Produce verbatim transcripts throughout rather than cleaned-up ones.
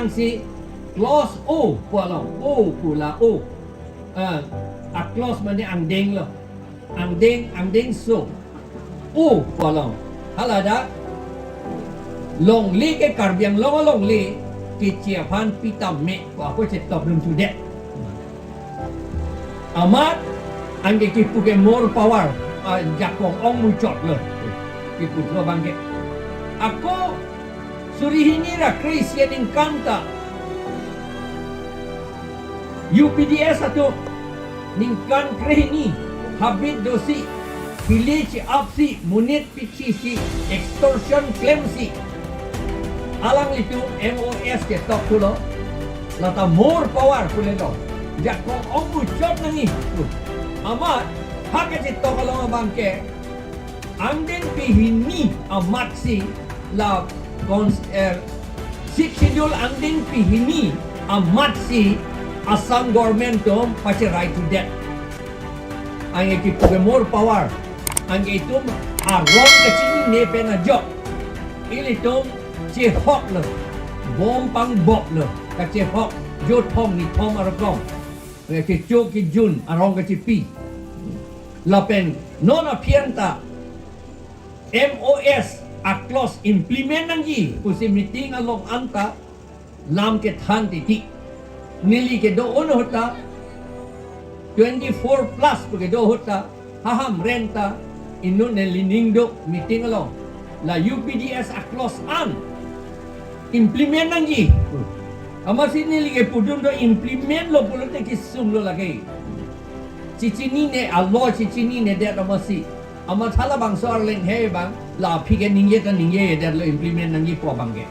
Si clause O pu along, O pu la O. Ah, a clause mane angdeng lo. Angdeng, angdengso. O pu along. Haladak longle ke Karbi Anglong alongle keche aphan pi tame pu ako chetokdun thudet. Amat anke kipu ke more power, ah, jakong ong muchot lo. Kipu lo abangke. Ako suri hini ra kre-isi aningkan ta U P D S atum ningkan krehini habit dosi, pili che-apsi, monit pichisi, extortion klemsi, alanglitum M O S chetok thulo, lata more power pule do. Jakong ong muchot nangji. Amat ha kachetok along abangke angdengpi hini amatsi la cons-, eh, Sixth Schedule angdengpi hini amatsi Assam government atum pacherai thudet. Anke kipu ke more power. Anke itum arong kachinine pen ajok ilitum chehok lo. Bom pangbok lo. Kachehok jothom nithom arokong. Anke kecho kejun arong kachipi. Lapen non aphi anta M O S a clause implement nangji pusi meeting along anta lam kethan titi. Neli kedo-o ahut ta twenty-four plus pu kedo ahut ta, ha hamren ta inut neli ning do meeting along. La U P D S a clause an implement nangji. Amatsi neli kepudun do implement lo pulote kesung lo lake. Chechinine, alo chechininedet amatsi. Amat halabangso arleng he abang, la aphi ke ningje ta ningjedet lo implement nangji pu abangke.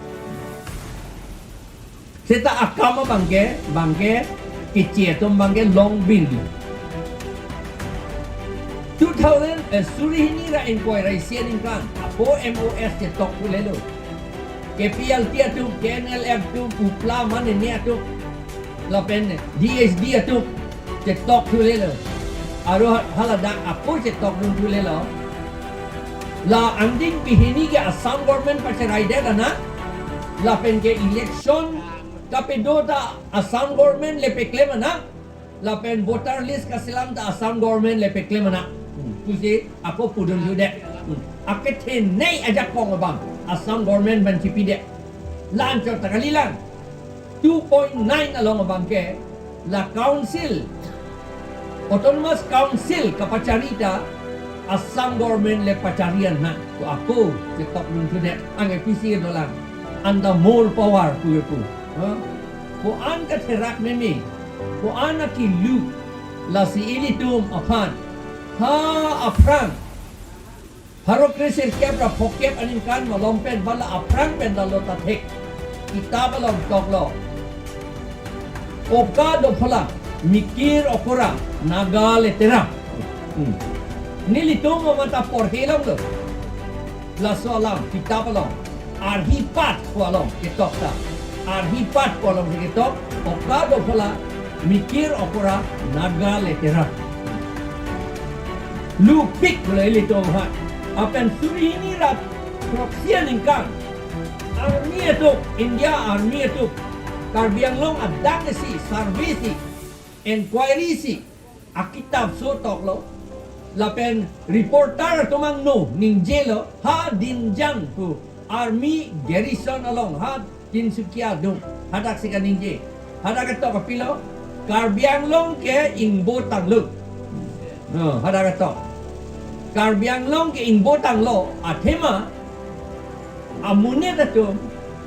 Seta akam abangke, abangke, keche atum abangke longbin. Two thousand, eh, suri hini ra ingkoi ra isi aningkan, ako M O S chetok thulelo. K P L T atum, K N L F atum, UPLA mane ne atum, lapen D H D atum chetok thulelo. Aro ha-, haladak ako chetokdun thulelo. La angdengpi hini ke Assam government pacheraidet ana. Lapen ke election kapedo ta Assam government le peklem ana. Lapen voter list kaselam ta Assam government le peklem ana. Hmm. Pusi ako pudun thudet. Hmm. Akethenei ajakong abang Assam government pen chipidet. La anchot ta kalilang. Two point nine along abangke la council, autonomous council kapachari ta Assam government le pachari ana pu ako chetokdun thudet. Anke pisi dolang, anta more power pu pu. Ha? Ko-an katherak meme, ko-an akilu, lasi ilitum aphan ha aphrang pharo kre-sirkep ra phokep aningkan malom pen bala aphrang pen lalo ta thek. Kitap along toklo. Oka dophola, mikir okora, Naga letera. Hmm. Nelitum amat ta porhe longlo. Laso alam kitap along. Arhipat pu along ketok ta. Arhipat pu along ketok. Oka dophola, mikir okora, Naga letera. Lupik pule ilitum ha. Lapen suri hini ra throksi aningkan army atum, India army atum Karbi Anglong adang si survey si, inquiry si, akitap so toklo. Lapen reporter atum angno ningjelo, ha Dinjan pu army garrison along, ha Tinsukia adung, hadak si kaningje. Hadak ketok kapilo, Karbi Anglong ke ingbo tanglo. Oh, hadak ketok. Karbi Anglong ke ingbo tanglo, athema amonit atum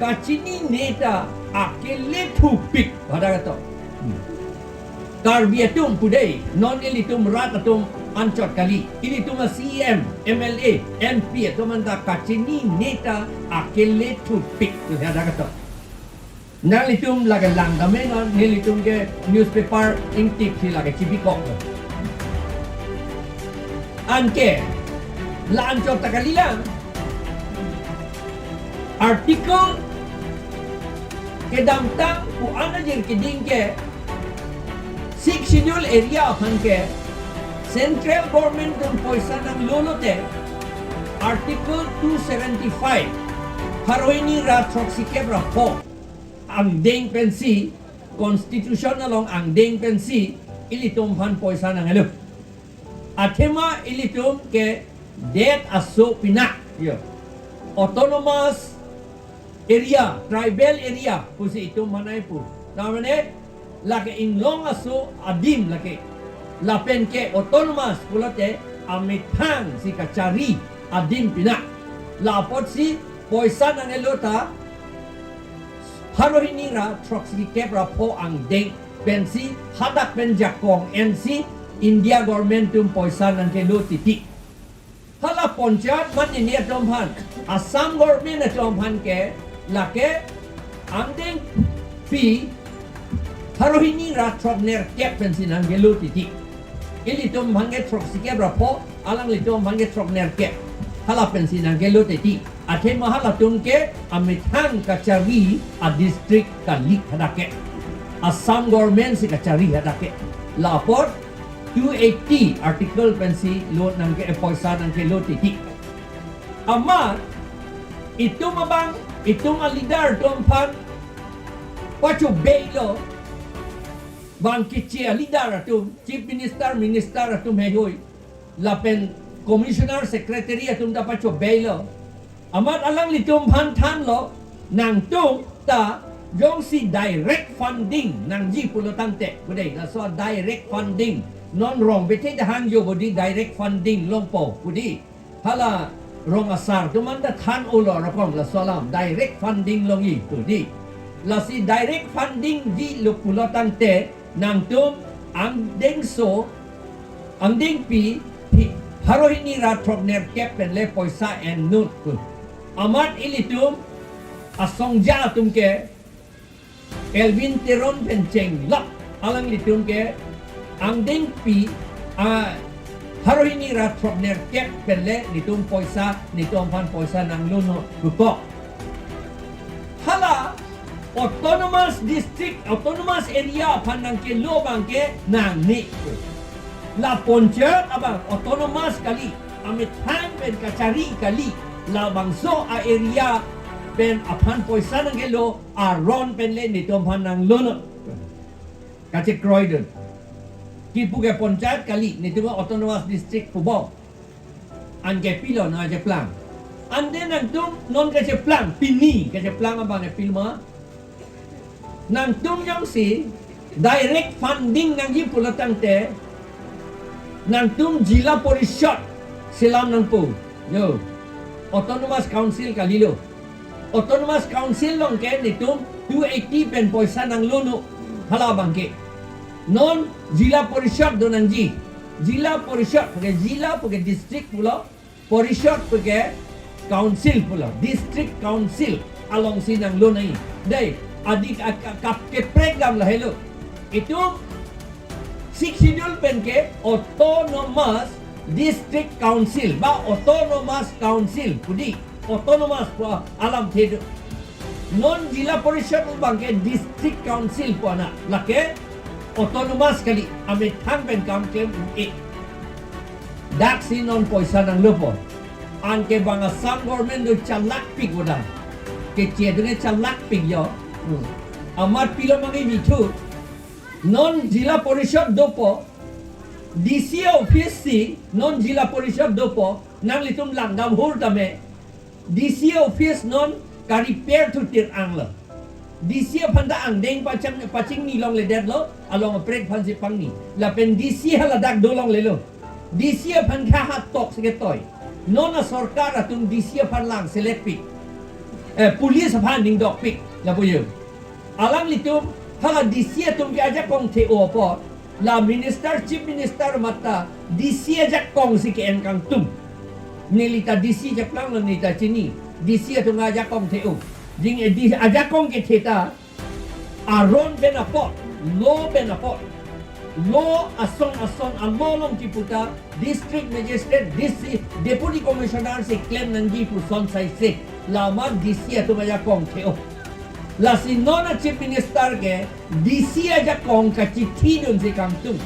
kachinine ta akele thupik, hadak ketok. Hmm. Karbi atum pu dei, non ilitum rat atum anchot kali. Ilitum a-C E M, M L A, M P atum anta kachinine ta akele thupik, hadak ketok. Nanglitum lake lang dame non, nelitum ke newspaper ingtip si lake chibikok lo. Anke la anchot ta kalilang. Article kedamtang ko-an ajir keding ke Sixth Schedule area aphan ke central government atum poisa nanglo lote Article two seventy-five, pharo hini ra throksikep ra pho, angdeng pensi, constitution along angdeng pensi, ilitum aphan poisa nanghelo. Athema ilitum ke det aso pina, yo. Autonomous area, tribal area, pusi itum manai pu. Namane, lake inglong aso adim lake. Lapen ke autonomous pulote amethang si kachari adim pina. La apotsi poisa nanghelo ta pharo hini ra throksi kep ra pho angdeng pensi hadak pen jakong ensi India government atum poisa nanghelo titi. Hala panchayat mat nini atum aphan, Assam government atum aphan ke lake angdengpi pharo hini ra throknerkep pensi nanghelo titi. Ilitum aphan ke throksi kep ra pho, alanglitum aphan ke throknerkep. Hala pensi nanghelo titi. Athema halatum ke amethang kachari adistrict kali hadak ke. Assam government si kachari hadak ke. La apot two eighty article pensi lo nangke, eh, poisa nanghelo titi. Amat itum abang, itum aleader atum aphan pachobeilo, bang keche aleader atum, chief minister, minister atum heihui, lapen commissioner, secretary atum ta pachobeilo. Amat alanglitum aphan thanlo, nangtum ta jongsi direct funding nangji pulo tangte, pu dei, laso direct funding, non rong bethe dahang jo bodi direct funding longpo, pu dei. Hala rong asar atum anta than-olo rokom laso alam, direct funding longji pu dei. Lasi direct funding jilo pulo tangte, nangtum angdengso, angdengpi, hi, pharo hini ra throknerkep pen le poisa en nut pu. Amat ilitum asongja atum ke, Elwin Teron pen chenglok, alanglitum ke angdengpi, a, pharo hini ra throknerkep pen le netum poisa, netum aphan poisa nanglo nut pu kok. Hala autonomous district, autonomous area aphan nangkelo abang ke nangne. La panchayat abang autonomous kali, amethang pen kachari kali, labangso a-area pen aphan poisa nangkelo aron pen le netum aphan nanglo nut. Kachekroi dun. Kipu ke panchayat kali, netum ke autonomous district pu bom. Anke pilo nangcheplang. Ante nangtum non kacheplang, pini kacheplang abang ke pilo ma. Nangtum jongsi direct funding nangji pulo tangte, nangtum Zilla Parishad selam nangpo. Yo. Autonomous Council kalilo. Autonomous Council along ke netum two eighty pen poisa nanglo nut, hala abang ke. Non Zilla Parishad do nangji. Zilla Parishad, pu ke Zilla pu ke district pulo, Parishad pu ke council pulo, district council alongsi nanglo nangji. Dei, adik ak-, kap keprek dam lahelo. Itum Sixth Schedule pen ke Autonomous District Council ba Autonomous Council pu dei, autonomous pu alamthe do. Non Zilla Parishad abang ke District Council pu ana, lake autonomous kali, amethang pen kam klem un-e. Daksi non poisa nanglopo. Anke bang Assam government do chalakpik udah. Keche atum ke chalakpik yo. Hmm. Amat pilo ma nangji thu. Non Zilla Parishad dopo, D C office si non Zilla Parishad dopo, nanglitum langdam hur tame. D C office non ka-repair thutir anglo. D C aphan ta angdeng pachang, pachingni longledetlo, along aprek aphansi pangni. Lapen D C haladak do longlelo. D C aphan kha hatok si ketoi. Non asorkar atum D C aphan lang seletpik. Eh, police aphan ningdokpik. Lapu yo. Alanglitum, hala D C atum ke ajakong the-o apot, la minister, chief minister mata D C ajakong si ke-en kangtung. Nelita D C ajakong lo, nelita chini. D C atum ajakong the-o. Jing, eh, di ajakong kethe ta, aron pen apot, law pen apot, law ason ason a-law along kipu ta, District Magistrate, D C, Deputy Commissioner si klem nangji puson saise, la amat D C atum ajakong the-o. Lasi non a-Chief Minister ke D C ajakong kachithi dunsi kangtung.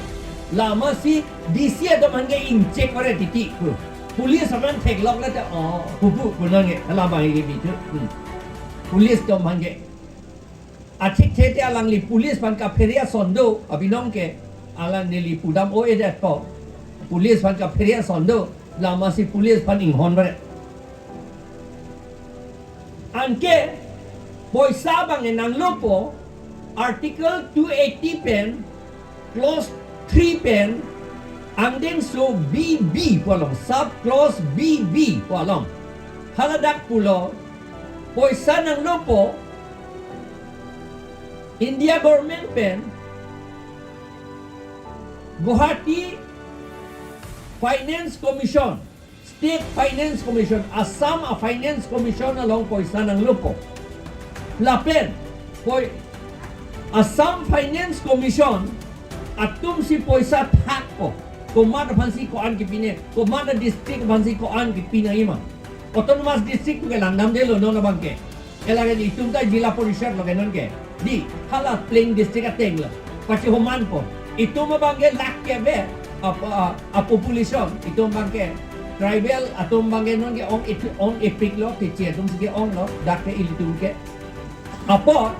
La amatsi D C atum aphan ke ingchek ore titi pu. Police aphan theklok le ta, oh, pupu pu nangke, la abang ke bi thu. Hmm. Police atum aphan ke. Athik thete alangli police aphan kaphere ason do, abinong ke alang neli pudam o-edet ko. Police aphan kaphere ason do, lama si police aphan inghon bret. Anke poisa abang nanglopo, Article two eighty pen, clause three pen, angdengso B B pu along, sub clause B B pu along. Haladak pulo, poisa nanglopo, India government pen, Guwahati Finance Commission, State Finance Commission, Assam a Finance Commission along poisa nanglopo. Lapen, poi-, Assam Finance Commission atum si poisa thakpo. Komat aphan si ko-an kepine, komat a district aphan si ko-an kepine ima. Autonomous district ke langdamdelo non abang ke. Ela ke itum ta Zilla Parishad lo ke non ke. Di, hala plain district ateng lo. Pachihomanpo. Itum abang ke lakh kep ave. Ap-, a, a population. Itum abang ke tribal atum abang ke non ke ong epik, ong epik lo, keche atum si ke onglo, dak ke ilitum ke. Apot,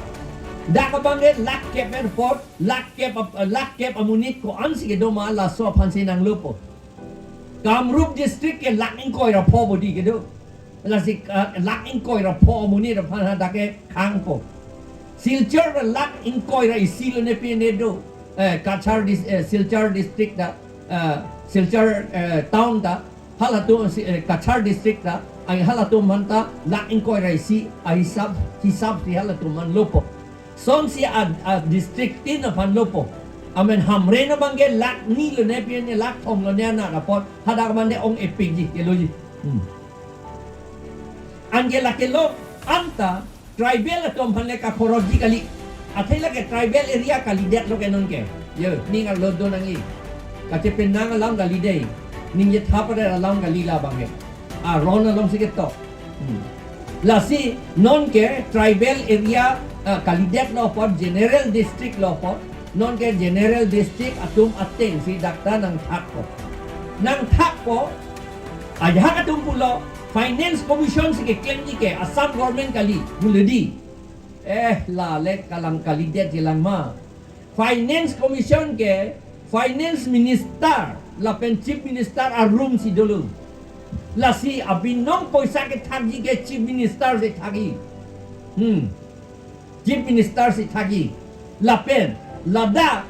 dak abang ke lakh kep ave apot, lakh kep ap-, lakh kep amonit ko-an si kedo ma laso aphan si nanglopo. Kamrup district ke lakh ingkoi ra pho bodi kedo. Lasi, ah, lakh ingkoi ra pho amonit aphan hadak ke khangpo. Silchar ra lakh ingkoi ra isi lo ne pine do. Eh, Cachar dis-, eh, Silchar district ta, eh, Silchar, eh, town ta, halatum si, eh, Cachar district ta, ai halatum aphan ta lakh ingkoi ra isi, ahisap, hisap si halatum aphan lopo. Sonsi a, a district tin aphan lopo. Amen Hamren abang ke lakh ni lo ne pine, lakh thom lo ne anat apot, hadak mande ong epik ji, keloji. Hmm. Anke lake lo anta tribal atum aphan le kakhorokji kali. Athe lake tribal area kalidet lo ke non ke. Yo, ning arlo do nangji. Kachepenang alam kali dei. Ning je thap ada alam kali la abang ke. Aron along si ketok. Hmm. Lasi non ke tribal area, ah, kalidet lo apot, general district lo apot. Non ke general district atum ateng si dak ta nangthakpo. Nangthakpo, ajahak atum pulo, Finance Commission si keklemji ke Assam government kali, pu le di. Eh, la le kalang kalidetji lang ma. Finance Commission ke Finance Minister lapen Chief Minister arum si dolo. Lasi abinong poisa kethakji ke Chief Minister si thakji. Hmm. Chief Minister si thakji. Lapen, ladak,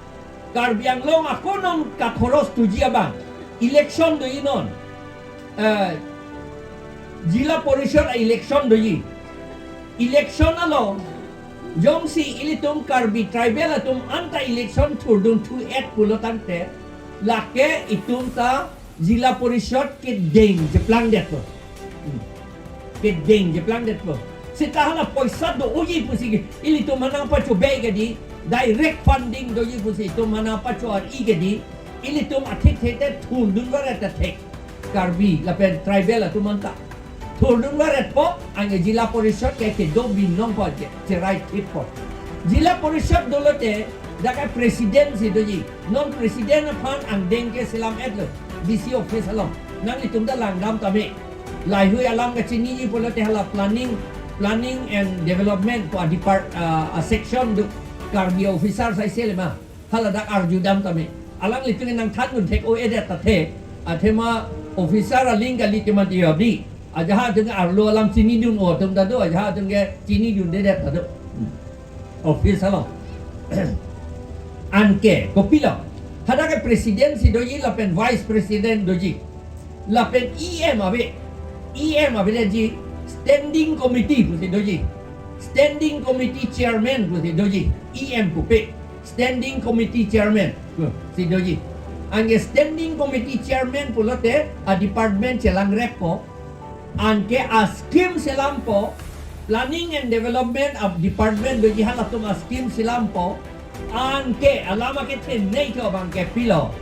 Karbi Anglong ako non kakhoros thuji abang. Election doji non. Eh, Zilla Parishad a election doji. Election along, jongsi ilitum Karbi tribal atum anta election thurdun thu-et pulo tangte, lake itum ta Zilla Parishad kedeng jeplangdetpo. Hmm. Kedeng jeplangdetpo. Seta hala poisa do-oji pusi ke, ilitum aphan nangpachobe ke di, direct funding doji pusi itum aphan nangpacho-ar-i ke di, ilitum athik thete thurdun varet ta thek. Karbi lapen tribal atum anta. Thurdun varetpo, anke Zilla Parishad ke kedo binong po je, cherai thippo. Zilla Parishad dolote, dak ke president si doji. Non president aphan angdeng ke selam-et lo, D C office along. Nanglitum ta langdam tame. Laihui alam kachiniji pulote hala planning, planning and development pu a depart, ah, a section do Karbi officer sai se le ma. Haladak arjudam tame. Alanglitum nangthandun thek-o-edet ta the. Athema officer aling kali tema dia di. Ajahak atum arlo alam chinidun-o atum ta do, ajahak atum ke chinidundedet ta do. Hmm. Office along. Anke, kopilo. Hadak ke president si doji lapen vice president doji. Lapen E M ave. E M ave le ji standing committee pusi doji. Standing committee chairman pusi doji. E M pupe. Standing committee chairman pusi doji. Anke standing committee chairman pulote a department chelangrek po. Anke a scheme selampo. Planning and Development a department doji, halatum a scheme selampo. Anke alam akethenei tho abang ke pilo.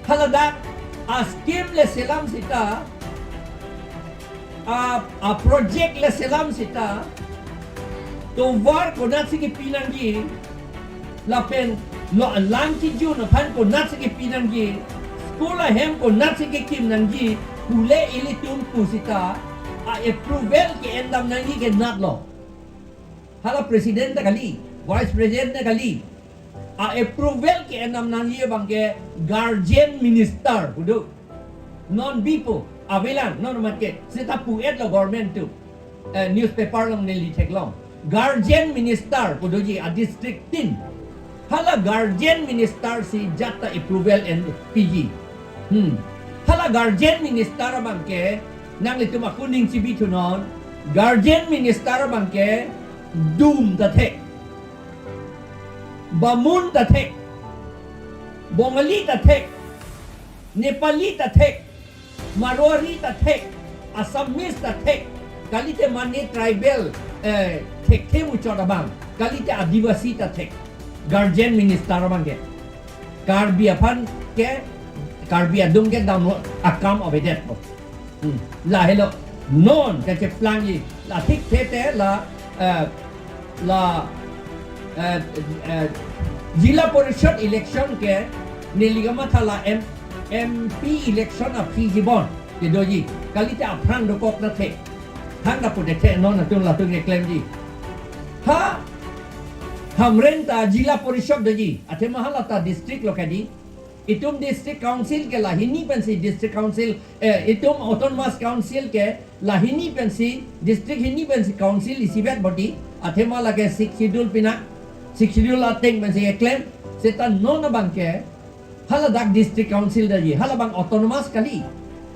Haladak a scheme le selam seta, a, a project le selam seta, tovar konatsi kepi nangji, lapen lo lang kejun aphan konatsi kepi nangji, school ahem konatsi kekim nangji, pule ilitum pu seta, a approval ke-endam nangji ke natlo. Hala president ta kali, vice president ta kali. A-approval ke-en nam nangji abang ke guardian minister pu do. Non bipo, avelang, non amat ke, seta pu-et lo government atum. Eh, newspaper along neli theklong. Guardian minister pu doji a-district tin. Hala guardian minister si jat ta approval en piji. Hmm. Hala guardian minister abang ke, nanglitum ako ning chibithunon. Guardian minister abang ke, Dum ta thek. Bamun ta thek. Bongali ta thek. Nepali ta thek. Marwari ta thek, Assamese ta thek, kalite mane tribal, eh, thekthe muchot abang, kalite Adivasi ta thek, guardian minister abang ke. Karbi aphan ke, Karbi adung ke damlo akam avedetpo. Hmm. Lahelo, non kacheplangji, la thik thete la, eh, la, eh, eh, Zilla Parishad election ke neli kamatha la M-, M P election aphi jibon kedoji. Kalite aphrang dokok na the. Thangta pu dethe non atum latum keklemji. Ha, Hamren ta Zilla Parishad doji. Athema hala ta district lo kedi. Itum district council ke la hini pensi district council, eh, itum autonomous council ke la hini pensi, district hini pensi council isivet bodi, athema lake Sixth Schedule pina, Sixth Schedule ateng pensi keklem, seta non abang ke, hala dak district council doji, hala abang autonomous kali,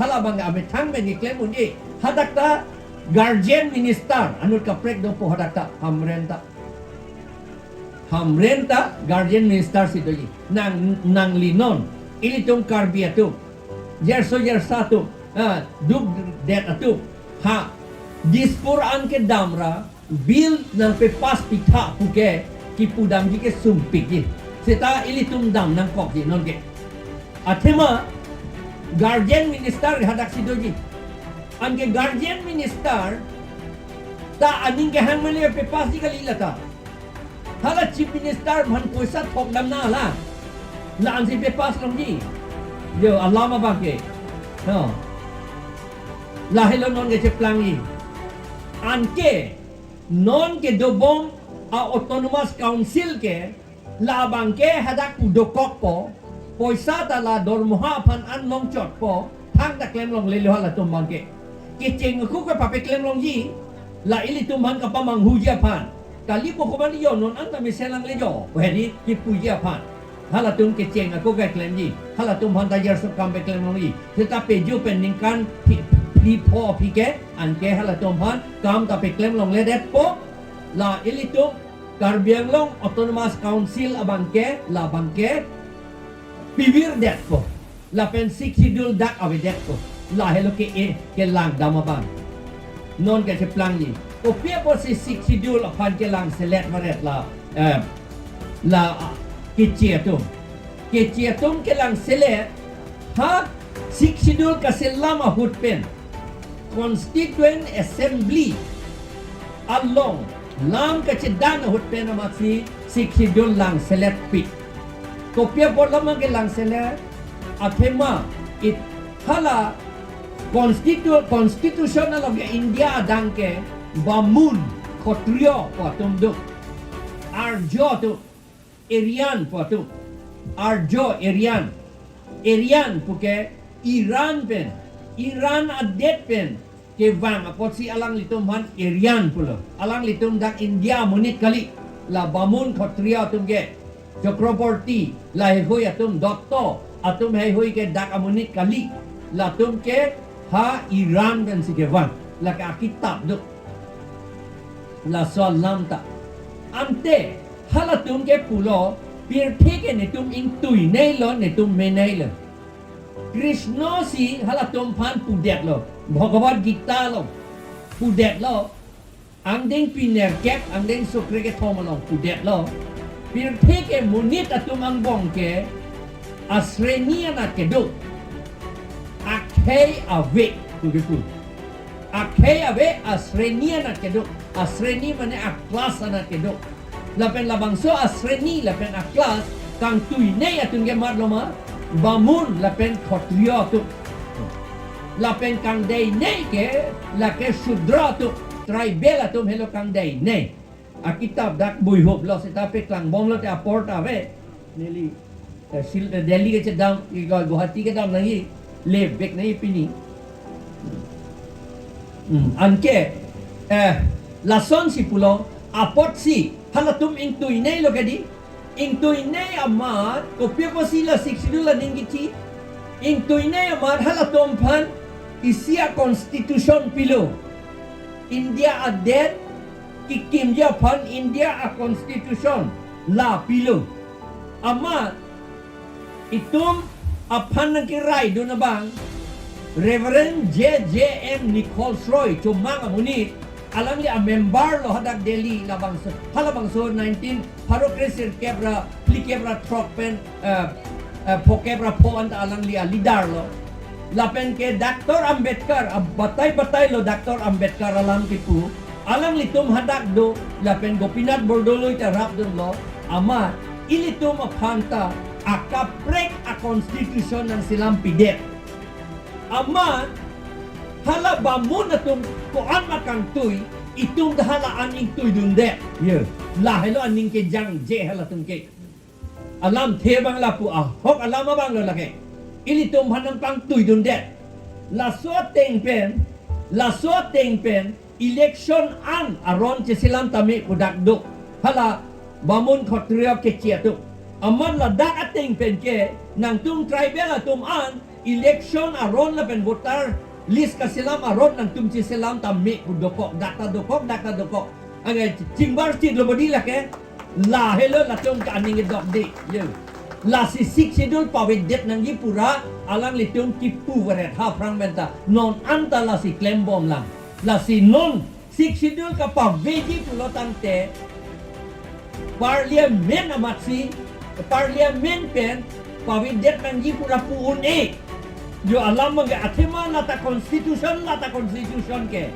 hala abang amethang pen keklem unji, hadak ta guardian minister, anut kaprek dopo hadak ta, Hamren ta. Hamren ta guardian minister si doji. Nang, nangli non. Ilitum Karbi atum. Jerso jersa atum. Ah, dukdet atum. Ha. Dispur an kedam ra. Bill nangpepass pitha puke. Kipudamji ke sumpikji. Seta ilitum dam nangkokji non ke. Athema. Guardian minister hadak si doji. Anke guardian minister. Ta aning kehang mele pepassji kali lata. Hala Chief Minister aphan poisa thokdam na la. La-ansi pepass longji. Yo, alam abang ke. No. Lahelo non kecheplangji. Anke non kedobom a-autonomous council ke labang ke hadak pu dokokpo. Poisa ta la dormoha aphan an longchotpo. Thangta klem longlelo halatum abang ke. Kecheng ako ke papeklem longji. La ilitum aphan kapamanghuji aphan. Kali bo koban yo non anta mesen langlejo. Hedi kipuji aphan. Halatum kecheng ako keklemji. Halatum aphan ta jerso kam peklem longji. Seta pejo pen ningkan phi, phi pho phi ke. Anke halatum aphan kam ta peklem longledetpo. La ilitum Karbi Anglong Autonomous Council abang ke, labang ke pivirdetpo. Lapen Sixth Schedule dak avedetpo. Lahelo ke-e, kelangdam abang. Non kecheplangji. Kopi apotsi Sixth Schedule aphan kelangselet varet la, eh, la, ah, Keche atum. Keche atum kelangselet, ha Sixth Schedule kaselam ahut pen Constituent Assembly along lam kachedang ahut pen amatsi Sixth Schedule langselet pik. Kopi apot lam kelangselet, athema it hala constitu-, constitution along ke India adang ke Bamun, Khotriyo pu atum do. Arjo atum, Aryan pu atum. Arjo, Aryan. Aryan puke Iran pen, Iran adet pen kevang apotsi alanglitum aphan Aryan pulo. Alanglitum dak India amonit kali. La Bamun Khotriyo atum ke, Chakraborty, la heihui atum, Dotto atum heihui ke dak amonit kali. Latum ke ha Iran pensi kevang. Lake akitap do. Laso alam ta. Ante halatum ke pulo, pirthe ke netum ingtuineilo, netum meneilo. Krishna si halatum aphan pudetlo. Bhagavad Gita along pudetlo. Angdeng pi nerkep, angdeng sukre kethom along pudetlo. Pirthe ke monit atum angbong ke asreni anat kedo. Akhei ave pu kepu. Akhei ave, asreni anat kedo. Asreni mane a-class anat kedo. Lapen labangso asreni lapen a-class kangtuinei atum ke mat lo ma, Bamun lapen Khotriyo atum. Lapen kangdeinei ke lake Shudra atum, tribal atum helo kangdeinei. akitap dak bui hop lo seta peklang bomlo te apor ta ave. Neli, eh, Shil-, eh, Delhi kechedam, i Guwahati kedam nangji, le bek nangji pini. Hmm. Anke, eh, lasonsi pulo, apotsi, halatum ingtuinei lo kedi, ingtuinei amat, kopi apotsi la Sixth Schedule aning kithi, ingtuinei amat halatum aphan isi a-constitution pilo. India adet kekimji aphan India a-constitution la pilo. Amat itum aphan nangkeraidun abang Reverend J J M Nichols Roy, chomang amonit, alangli a-member lo hadak Delhi labangso, halabangso nineteen pharo kresirkep ra phlikep ra throk pen, eh, eh, phokep ra pho anta alangli a-leader lo. Lapen ke Doctor Ambedkar, ah, batai batai lo Doctor Ambedkar alam kipu. Alanglitum hadak do, lapen Gopinath Bordoloi ta rapdunlo, amat ilitum aphan ta akaprek a-constitution nangselam pidet. Amat hala bamun atum ko-an ma kangtui, itum ta hala an ingtuidundet. Ye, lahelo aning kejangje halatum ke. Alamthe abang lapu ahok alam abang lo lake. Ilitum aphan nangpangtuidundet. Laso ateng pen, laso ateng pen, election an aron cheselam tame pu dak do. Hala bamun khotriyo kechi atum. Amat ladak ateng pen ke, nangtum tribal atum an, election aron lapen voter list kaselam aron nangtum cheselam tame pu dokok, dak ta dokok, dak ta dokok. Anke chingbar chit lo bodi lake, lahelo latum ke aning kedok de, yo. Lasi Sixth Schedule pavedet nangji pura, alanglitum kipu varet ha aphrang pen ta, non anta lasi klembomlang. Lasi non Sixth Schedule kapaveji pulo tangte, Parliament amatsi, Parliament pen pavedet nangji pura pu un-e. Yo alam abang ke athema lata constitution, lata constitution ke.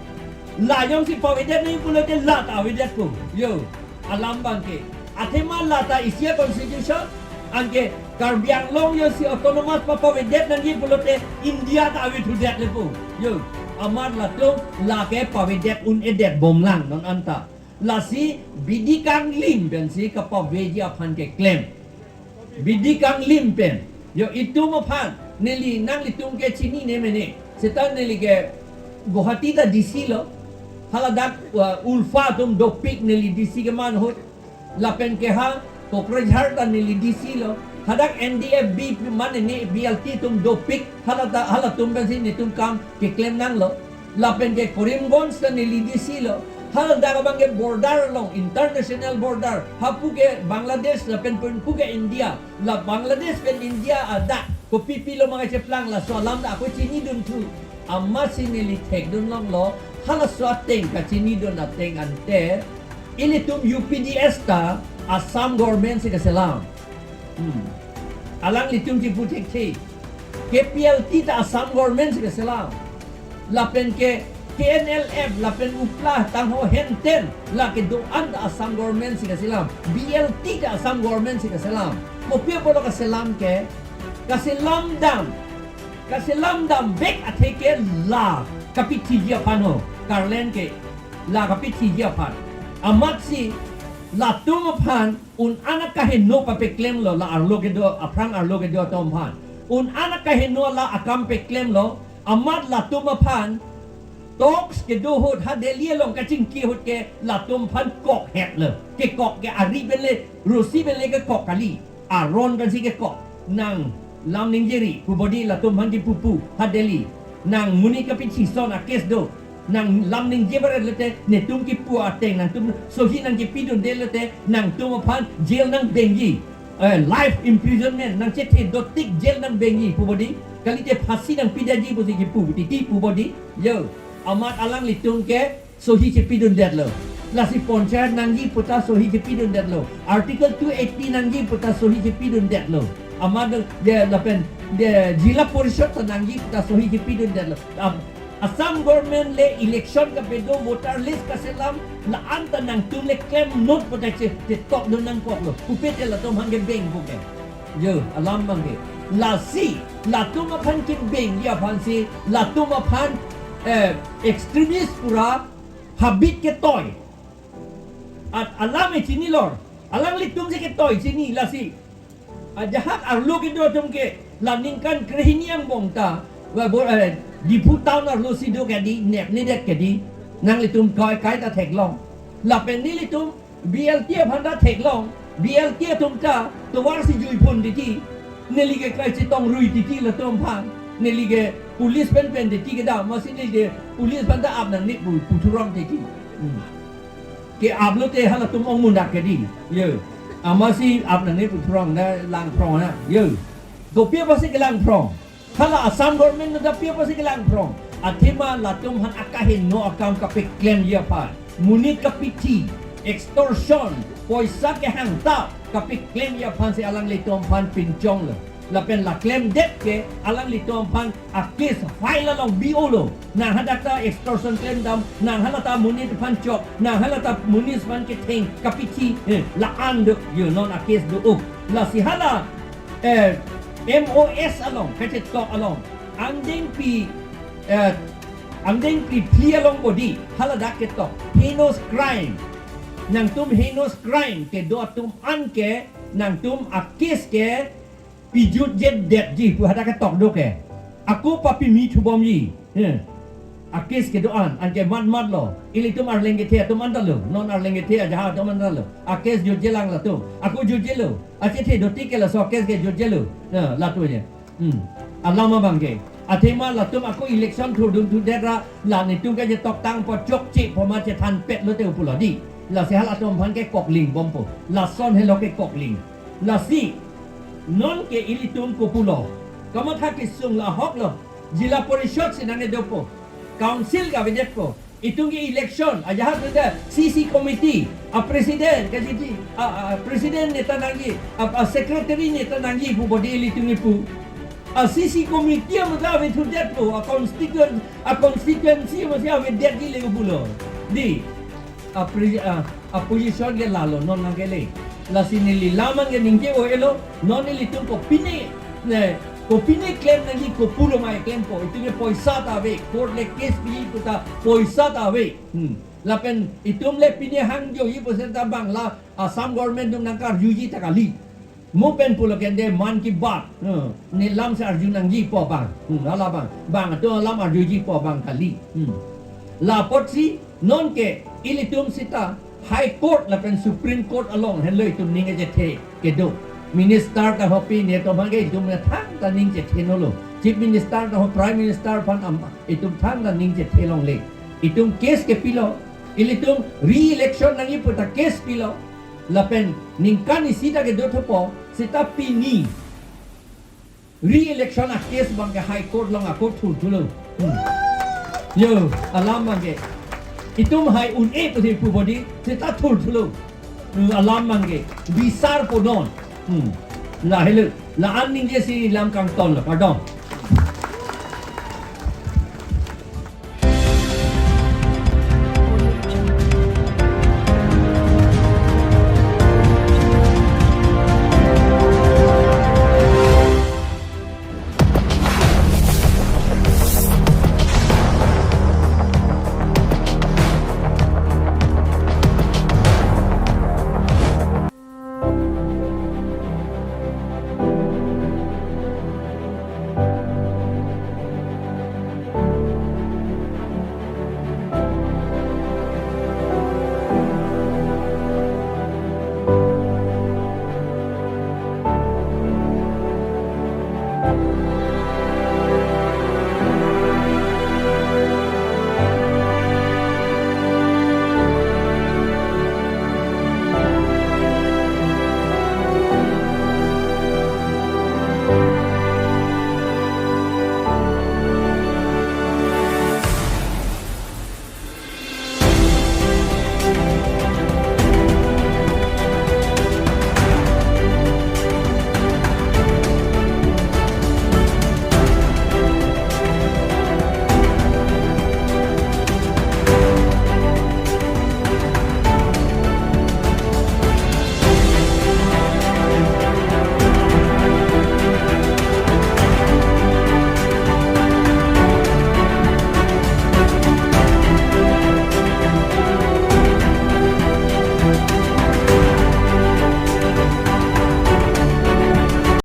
La jongsi pavedet nangji pulote lata avedetpo. Yo, alam abang ke. Athema lata isi a-constitution, anke Karbi Anglong yo si autonomous pa pavedet nangji pulote India ta avedetlepo. Yo, amat latum lake pavedet un-edet bomlang non anta. Lasi bidi kanglim pensi kapaveji aphan keklem. Bidi kanglim pen. Yo itum aphan, neli nanglitum ke chinine mene. Seta neli ke Guwahati ta D C lo. Haladak, uh, ULFA atum dopik neli D C keman ahut. Lapen ke ha Kokrajhar ta neli D C lo. Hadak N D F B mane ne B L T atum dopik. Hala ta, halatum pensi netum kam keklem nanglo. Lapen ke Karimganj ta neli D C lo. Haladak abang ke border along, international border. Hapu ke Bangladesh lapen pen pu ke India. La Bangladesh pen India adak. Kopi pilo ma kacheplang, laso alam ta ako chinidun thu. Amatsi neli thekdun longlo. Halaso ateng kachinidun ateng ante, ilitum U P D S ta Assam government si kaselam. Hmm. Alanglitum chipu thekthe. K P L T ta Assam government si kaselam. Lapen ke K N L F, lapen UPLA, tangho henten, lake do-an ta Assam government si kaselam. B L T ta Assam government si kaselam. Kopi apotlo kaselam ke, kaselam dam, kaselam dam bek athe ke la kapithiji aphan ho, Karlen ke la kapithiji aphan. Amatsi latum aphan un-an akaheno papeklemlo, la arlo kedo, aphrang arlo kedo atum aphan. Un-an akaheno la akam peklemlo, amat latum aphan talks kedo ahut, ha Delhi along kachingki ahut ke latum aphan kok hetlo. Kekok ke ari pen le, rosi pen le kekok kali. Aron pensi kekok. Nang lam ningjeri pu bodi latum aphan kipupu ha Delhi. Nang monit kapithison a-case do. Nang lam ningje baret lote netum kipu ateng nangtum sohi nangkipidunde lote nangtum aphan jail nangbengji. Eh, life imprisonment nangchethe dotik jail nangbengji pu bodi. Kalite phasi nangpidetji pusi kipu titi pu bodi. Yo, amat alanglitum ke sohi chepidundetlo. Lasi panchayat nangji puta sohi chepidundetlo. Article two eighty nangji puta sohi chepidundetlo. Amat de lapen de Jila Parishad ta nangji puta sohi chepidundetlo. Am-, Assam government le election kapedo, voter list kaselam, la-an ta nangtum le klemnot puta che, chetokdun nangkoklo. Pupe te latum aphan kebeng puke. Yo, alam abang ke. Lasi, latum aphan kebengji aphansi, latum aphan, eh, extremist pura habit ketoi. At alam e chinilor. Alanglitum si ketoi chini lasi. Ajahak arlo kedo atum ke la ningkan krehini angbong ta, wa bo, eh, Diphu town arlo si do kedi, nepnedet kedi, nanglitum kai kai ta theklong. Lapen nelitum B L T aphan ta theklong, B L T atum ta tovar si juiphun titi, neli ke kai chetong rui titi latum aphan, neli ke police pen pen titi kedam, amatsi neli ke police aphan ta ap nangne pu, puthurong titi. Hmm. Ke-ap lote halatum ongmunak kedi. Yo. Amatsi ap nangne puthurong na langphrong na. Yo. Kopi apotsi kelangphrong? Hala Assam government na da pi apotsi kelangphrong? Athema latum aphan akahingno akam kapeklemji aphan. Monit kapithi, extortion, poisa kehangtap kapeklemji aphan si alanglitum aphan pinchonglo. Lapen la klemdet ke alanglitum aphan a-case file along bi-olo. Nang hadak ta extortion klemdam, nang hala ta monit aphan chok, nang hala ta monit aphan ketheng kapithi, eh, la-an do, yo, non a-case do-ok. Lasi hala, eh, M O S along, kachetok along, angdengpi, eh, angdengpi phli along bodi, hala dak ketok, heinous crime. Nangtum heinous crime kedo atum an ke, nangtum a-case ke, pijutjetdetji pu hadak ketok do ke. Ako papimi thubomji. He. A-case kedo-an, anke matmatlo. Ilitum Arleng kethe atum anta lo. Non Arleng kethe ajahak atum anta lo. A-case jutjelang latum. Ako jutjelo. Achethe dotik ke laso a-case ke jutjelo. Na, latum je. Hmm. Alam abang ke. Athema latum ako election thurdun thudet ra la nelitum ke je toktang po chokche po ma chethanpet lote pulo di. Lasi halatum aphan ke kokling bompo. Lason helo ke kokling. Lasi, non ke ilitum kopulo. Kamatha kesung la ahoklo. Jila Parishad si nangkedopo. Council ke avedetpo. Itum ke election, ajahak ke C C committee, a-president, ke C C, a, a, president neta nangji, a, a-secretary neta nangji pu bodi ilitum kipu. A-C C committee amat ave thudetpo, a-constituent, a-constituency amatsi avedetji le pulo. Di, a-pre-, a, a-position ke lalo non nangkele. Lasi neli lam an ke ningje-o-elo, non ilitum kopine, ne, kopine klem nangji kopulo ma klempo. Itum ke poisa ta ave, court le case pi puta poisa ta ave. Hmm. Lapen itum le pine hangjoji pusi ta bang la Assam government atum nangkarjuji ta kali. Mo pen pulo kende Mann Ki Baat. Hmm. Ne lam si arju nangjipo bang. Hmm, hala bang. Bang atum alam arjujipo bang kali. Hmm. La apotsi non ke ilitum sita High Court lapen Supreme Court along henlo itum ning kechethe kedo. Minister ta hopi netum aphan ke itum thangta ning chethenolo. Chief Minister ta ho Prime Minister aphan am itum thangta ning chethe longle. Itum case kepilo. Ilitum re-election nangji puta case pilo. Lapen ningkan isi ta kedo thupo, sita pini re-election a-case abang ke High Court along ako thurthulo. Hmm. Yo, alam abang ke. Itum hai un-e pusi pu bodi, sita thurthulo. Hmm, alam abang ke. Bisar po non. Hmm. Lahelo, la-an ningje si lam kangtonlo, kardom.